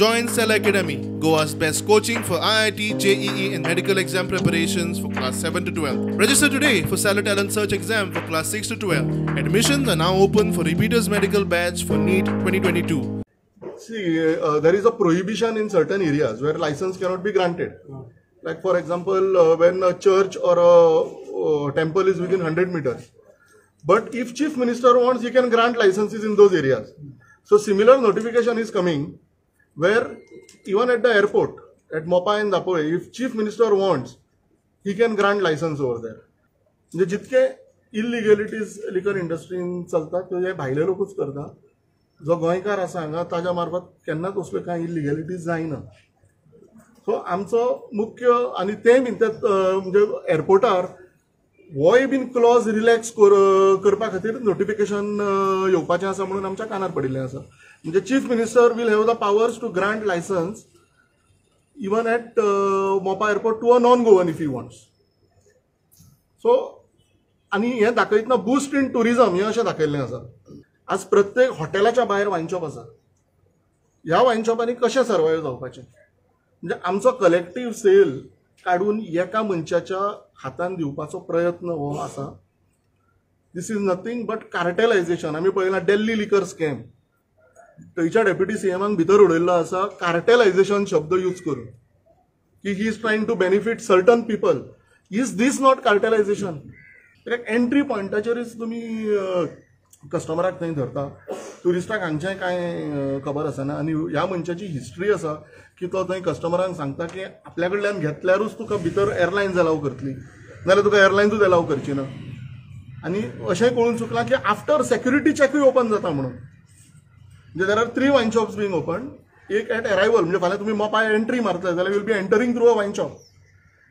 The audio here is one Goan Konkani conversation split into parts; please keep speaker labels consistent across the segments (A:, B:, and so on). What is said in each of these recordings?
A: Join Cell Academy, Goa's best coaching for IIT, JEE and medical exam preparations for class 7 to 12. Register today for Stellar Talent Search exam for class 6 to 12. Admissions are now open for repeaters medical batch for NEET 2022.
B: See, there is a prohibition in certain areas where license cannot be granted. Like for example, when a church or a temple is within 100 meters. But if Chief Minister wants, he can grant licenses in those areas. So similar notification is coming where even at the airport, at Mopa and Dapole, if Chief Minister wants, he can grant license over there. म्हणजे जितके इलिगलिटीज लिकर इंडस्ट्रीन चलतात ते हे भायले लोकूच करता. जो गोंयकार आसा हांगा ताज्या मार्फत केन्नाच असल्यो कांय इलिगलिटीज जायना. सो आमचो मुख्य आनी ते बीन त्या म्हणजे एअरपोर्टार होय बीन क्लॉज रिलॅक्स करपा खातीर नोटिफिकेशन येवपाचें आसा म्हणून आमच्या कानार पडिल्लें आसा. म्हणजे Chief Minister will have the powers to grant license even at Mopa airport to a non Goan if he wants. So आनी हें दाखयतना बूस्ट इन टुरिजम हें अशें दाखयल्लें आसा. आज प्रत्येक हॉटेलाच्या भायर वायन शॉप आसा. ह्या वायन शॉपांनी कशें सर्वायव जावपाचें? म्हणजे आमचो कलेक्टीव सेल काडून एका मनशाच्या हातान दिवपाचो प्रयत्न हो आसा. This is nothing but cartelization. आमी पळयलां दिल्ली लिकर स्कॅम, थंयच्या डेप्युटी सीएमाक भितर उडयल्लो आसा कार्टेलायझेशन शब्द यूज करून की he is trying to benefit certain people. Is this not cartelization? कित्याक एंट्री पॉयंटाचेरच तुमी कस्टमराक थंय धरता, ट्युरिस्टाक हांगचें कांय खबर आसना. आनी ह्या मनशाची हिस्ट्री आसा की तो थंय कस्टमरांक सांगता की आपल्या कडल्यान घेतल्यारूच तुका भितर एअरलायन्स अलाव करतली, नाजाल्यार तुका एअरलायन्सूच अलाव करची ना. आनी अशेंय कळून चुकलां की आफ्टर सेक्युरिटी चॅकूय ओपन जाता म्हणून. म्हणजे there are 3 wine shops being open. एक एट एरायवल, म्हणजे फाल्यां तुमी मोपा एंट्री मारतले जाल्यार you'll be entering through a wine shop.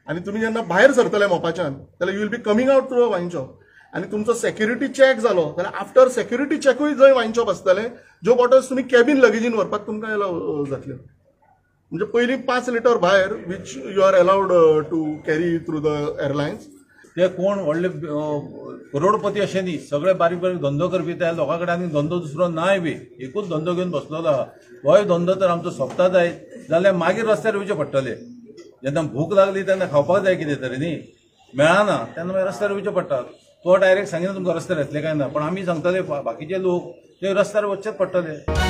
B: आनी तुमी जेन्ना भायर सरतले मोपाच्यान जाल्यार you will be coming out through a wine shop. आनी तुमचो सेक्युरिटी चॅक जालो जाल्यार आफ्टर सेक्युरिटी चॅकूय जंय वायन शॉप आसतले ज्यो बॉटल्स तुमी कॅबीन लगेजीन व्हरपाक तुमकां एलाव जातल्यो. म्हणजे पयलीं 5 लिटर भायर which you are allowed to carry through the airlines.
C: ते कोण व्हडले करोडपती अशें न्ही, सगळे बारीक बारीक धंदो करपी. त्या लोकां कडेन आनी धंदो दुसरो नाय बी, एकूच धंदो घेवन बसलेलो आहा. होय धंदो तर आमचो सोंपता जायत जाल्यार मागीर रस्त्यार येवचें पडटलें. जेन्ना भूक लागली तेन्ना खावपाक जाय कितें तरी न्ही, मेळना तेन्ना मागीर रस्त्यार येवचें पडटा. तो डायरेक्ट सांगिना तुमकां रस्त्यार येतले काय ना, पण आमी सांगतले बाकीचे लोक ते रस्त्यार वचचेच पडटले.